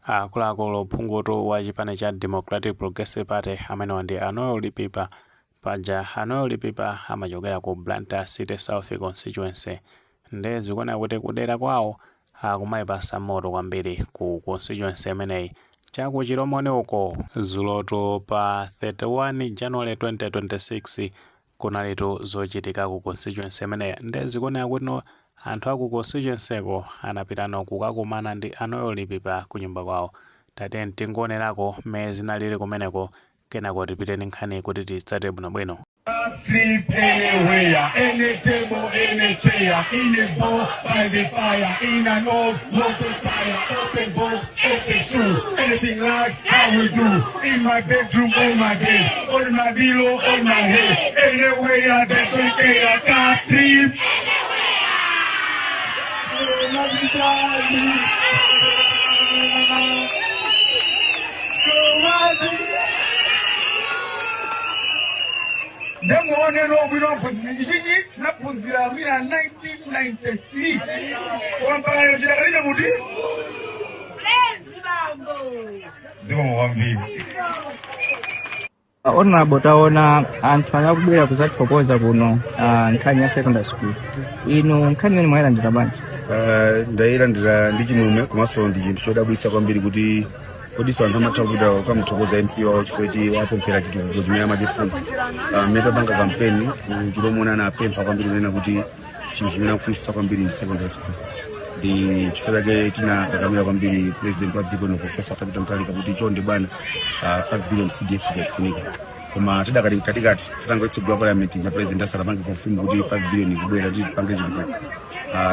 Akuluakulu, phungutu wa chipani cha Democratic Progressive Party amenewa ndi a Noel Lipipa. Paja a Noel Lipipa amachokera ku Blantyre City South constituency, nde zikuoneka kuti kudera kwawo akumayipasa moto kwambiri ku constituency imeneyi chaku Chilomoni uko. Dzulotu pa 31 January 2026 kunalitu zochitika ku constituency imeneyi, nde zikuoneka kuti no, anthu aku constituency ko anapitano kukakumana ndi a Noel Lipipa ku nyumba kwawo. Tate tingonerako mmene zinalili kumeneko, kenako tipite ndi nkhani kuti titsate bwinobwino. Sleep anywhere, any table, any chair, in a bowl, by the fire, in an old motor tire, open book, open shoe, anything like how we do, in my bedroom, on my bed, on my pillow, on my head, anywhere, there's no air, can't sleep. Anywhere. Ndemuone nobwino mphunzitsi, ichichi tinaphunzira mwina 1993, koma mpaka chidakalibe kuti Lezi bambo. Zikomo kwambiri. Honorable, taona anthu akubwera kuzathokoza kuno nkhani ya secondary school. Inu nkhani imene mwayilandira bwanji? Ndayilandira ndi chimwemwe, komanso ndi chinthu chodabwitsa kwambiri kuti kodiso anthu amatha kupita kukamuthokoza MP wawo chifukwa kuti wapemphera chitukuko chimene amachifuna. Mmene tapanga kampeni Chilomoni, anapempha kwambiri kunena kuti chinthu chimene akufunitsitsa kwambiri ndi secondary school. Ndi chifukwa chake tinakakamira kwambiri president wa dziko lino, Professor Peter Mutharika, kuti chonde bwana, 5 billion CDF jakufunika. Koma tidakati mkatikati titangoitsegula parliament ya, president asanapange confirm kuti 5 billion ikubwera tipange chitukuko,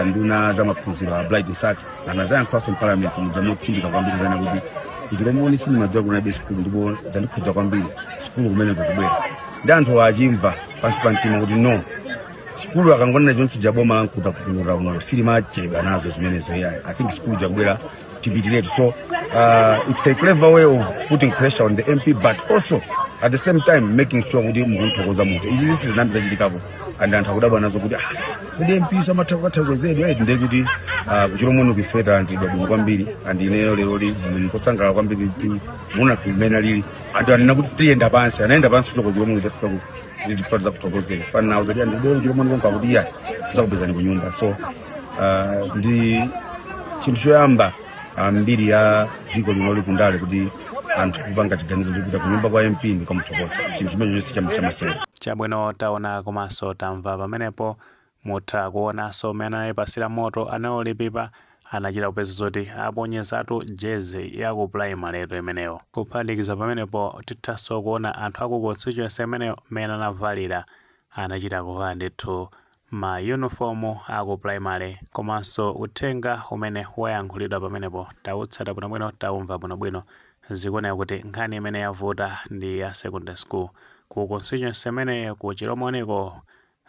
nduna za maphunziro a Bright Msaka anazayankhulanso mparliament muja motsindika kwambiri kunena kuti kuChilomoni sindimadziwa kunabe sukulu, ndipo zandikhudza kwambiri sukulu kumeneko kubwera. Ndi anthu achimva pansi pa mtima kuti no, sukulu akangonena chonchija, boma lankuta kukuta uno silimachedwa nazo zimenezo. Yeah, I think sukulu jakubwera tipitiretu. So it's a clever way of putting pressure on the MP, but also at the same time making sure kuti mukunthokoza munthu. Izi zisi zinambi zachitikapo and anthu akudabwa nazo kuti ah, kuti MP samatha kukathokozedwa eti. Ndiye kuti kuChilomoni kuifeta ndidwa bwino kwambiri, and ineyo lero li ndikosangalala kwambiri kuti muna kumene lili anthu anena kuti tiyenda pansi, anayenda pansi kuchoka kuChilomoni zafika ku kuti tifuna zakuthokozera fana nawo zati andibwere kuChilomoni konka kuti iya, tizakupezani ku nyumba. So ndi chinthu choyamba mbiri ya dziko lino likundale kuti anthu kupanga chiganizo chopita ku nyumba kwa MP ndikamuthokoza, chinthu chimene chonse chamasewera. Chabwino, taona komanso tamva pamenepo. Mutha kuonanso mmene anayipasira moto a Noel Lipipa. Anachita kupeza zoti aponyezatu jezi ya ku primary imeneyo. Kuphatikiza pamenepo, tithanso kuona anthu aku constituency imeneyo mmene anavalira. Anachita kuvala ndithu ma uniform aku primary. Komanso uthenga umene wayankhulidwa pamenepo tautsata bwinobwino, taumva bwinobwino. Zikuoneka kuti nkhani imene yavuta ndi ya secondary school ku constituency imeneyo ku Chilomoniko.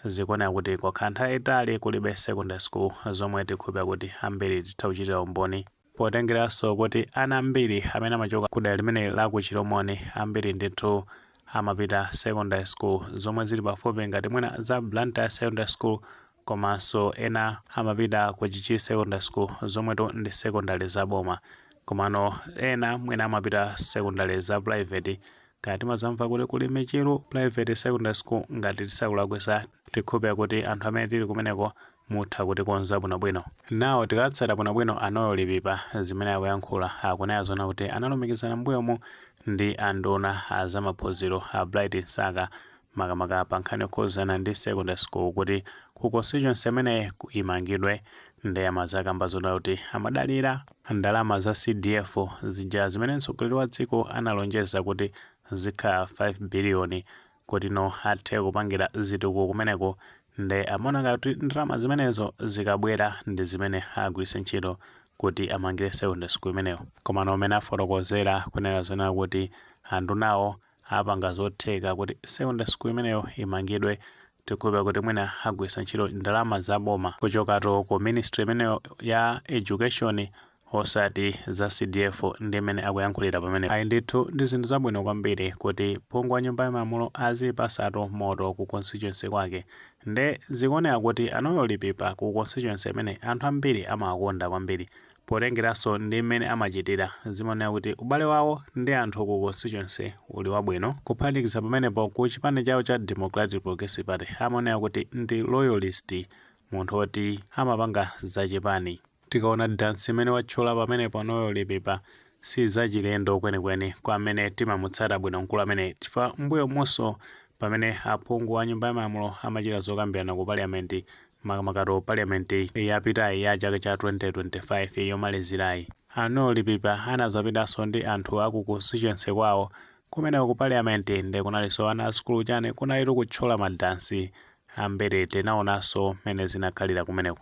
Zikuoneka kuti kwakhala nthawi yayitali kulibe secondary school, zomwe tikhulupira kuti ambiri titha kuchitira umboni, potengeranso kuti ana ambiri amene amachoka kudera limene la ku Chilomoni ambiri ndithu amapita secondary school zomwe zili pafupi, ngati mwina za Blantyre Secondary School, komanso ena amapita ku Chichiri Secondary School, zomwetu ndi secondary zaboma. Komano ena mwina amapita secondary za private, kaya timazamva kuti kuli Michiru Private Secondary School ngati tisakulakwisa. Tikhulupira kuti anthu amene tili kumeneko mutha kutikonza bwinobwino. Nawo tikatsata bwinobwino a Noel Lipipa zimene akuyankhula, akunena zona kuti analumikizana m'mbuyomu ndi anduna a zamaphunziro a Bright Msaka, makamaka pa nkhani yokhuzana ndi secondary school kuti ku constituency imeneyi imangidwe. Ndi amazakamba zona kuti amadalira ndalama za CDF zija zimene mtsogoleri wa dziko analonjeza kuti zikhala 5 biliyoni kuti no, athe kupangira zitukuko kumeneko. Nde amaona ngati ndalama zimenezo zikabwera ndi zimene agwiritse ntchito kuti amangire secondary school imeneyo. Komano amene afotokozera kunena zona kuti andunawo apanga zotheka kuti secondary school imeneyo imangidwe, tikhulupira kuti mwina agwiritsa ntchito ndalama zaboma kuchokatu ku ministry imeneyo ya education, osati za CDF, ndi imene akuyankhulira pamene. Ayi ndithu, ndi zinthu zabwino kwambiri kuti phungu wa nyumba ya malamulo azipasatu moto ku constituency kwake. Nde zikuoneka kuti a Noel Lipipa ku constituency imene anthu ambiri amawakonda kwambiri. Potengeranso ndi mmene amachitira, zimaoneka kuti ubale wawo ndi anthu ku constituency uli wabwino. Kuphatikiza pamenepo, ku chipani chawo cha Democratic Progressive Party amaoneka kuti ndi loyalist, munthu oti amapanga zachipani. Tikaona dansi imene watchula pamenepo Noel Lipipa, si zachilendo kwenikweni kwa amene timamutsata bwino mkulu amene, chifukwa mbuyo monso pamene aphungu a Nyumba ya Malamulo amachita zokambirana ku Parliament, makamaka Parliament yapitayi ya chaka cha 2025 yomalizirayi, a Noel Lipipa anazapitanso ndi anthu aku constituency kwawo kumeneko ku Parliament. Ndi kunalinso ana asukulu chani, kunalitu kutchola madansi ambiri. Tinaonanso mmene zinakhalira kumeneko.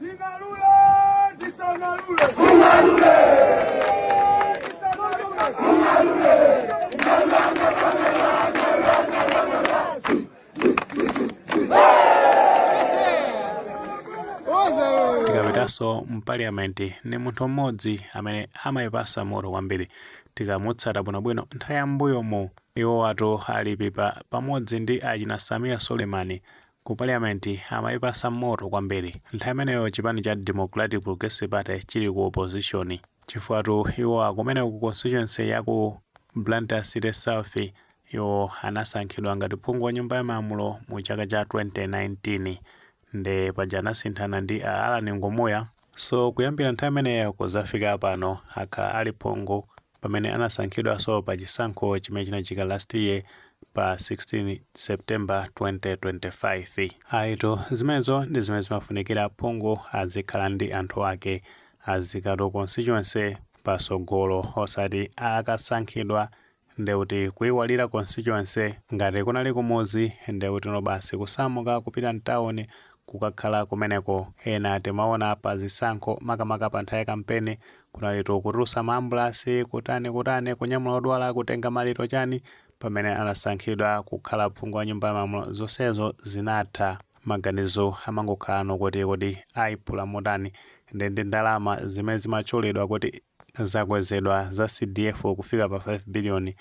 Nding'alule, ndisang'alule. Ung'alule. Ung'alule. Tikapitanso mParliament, ndi munthu mmodzi amene amayipasa moto kwambiri. Tikamutsata bwinobwino nthawi yambuyomu, iwo watu a Lipipa pamodzi ndi achina Sameer Suleman ku Parliament amayipasa moto kwambiri, nthawi imeneyo chipani cha Democratic Progressive Party chili ku opposition, chifukwa iwo akumene ku constituency ya ku Blantyre City South iwo anasankhidwa ngati phungu wa Nyumba ya Malamulo mu chaka cha 2019, ndi paja anasinthana ndi a Allan Ngumuya. So kuyambira nthawi imeneyo kuzafika pano akhala ali phungu, pamene anasankhidwanso pa chisankho chimene chinachitika last year pa 16 September 2025. Ayitu, zimenezo ndi zimene zimafunikira. Phungu azikhala ndi anthu ake, azikatu constituency pasogolo, osati akasankhidwa ndekuti kuyiwalira constituency. Ngati kunali kumuzi, ndekuti no, basi, kusamuka kupita mtawuni kukakhala kumeneko. Ena timaona pa zisankho, makamaka pa nthawi ya kampeni, kunalitu kutulutsa maambulasi, kutani kutani, kunyamula odwala, kutenga maliro chani. Pamene anasankhidwa kukhala phungu wa Nyumba ya Malamulo, zonsezo zinatha. Maganizo amangokhala kuti kodi ayiphula motani? Ndi ndalama zimene zimatchulidwa kuti zakwezedwa za CDF kufika pa 5 billion,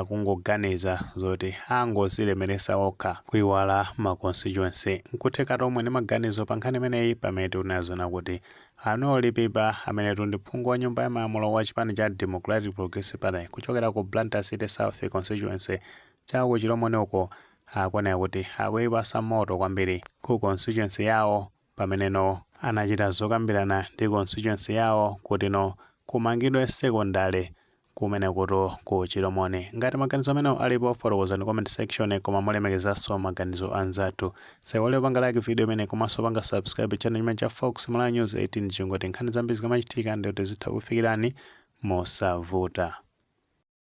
akungoganiza zoti angozilemeresa okha, kuiwala ma constituency. Nkutheka tomwe ndi maganizo pa nkhani imeneyi, pamene tikunena kuti a Noel Lipipa amene ndi phungu wa Nyumba ya Malamulo wa chipani cha Democratic Progressive Party kuchokera ku Blantyre City South constituency chaku Chilomoni uko, akuoneka kuti akuyipasa moto kwambiri ku constituency yawo, pameneno anachita zokambirana ndi constituency yawo kuti no, kumangidwe sekondale kumene kuto ku Chilomoni. Ngati maganizo amenewo alipo, fotokozani comment section, koma mulemekezanso maganizo anzathu. Saiwale panga like video imene, komanso panga subscribe channel chimene cha Fox Malawi News 18, chingoti nkhani zambiri zikamachitika ndikuti zitha kufikirani mosavuta.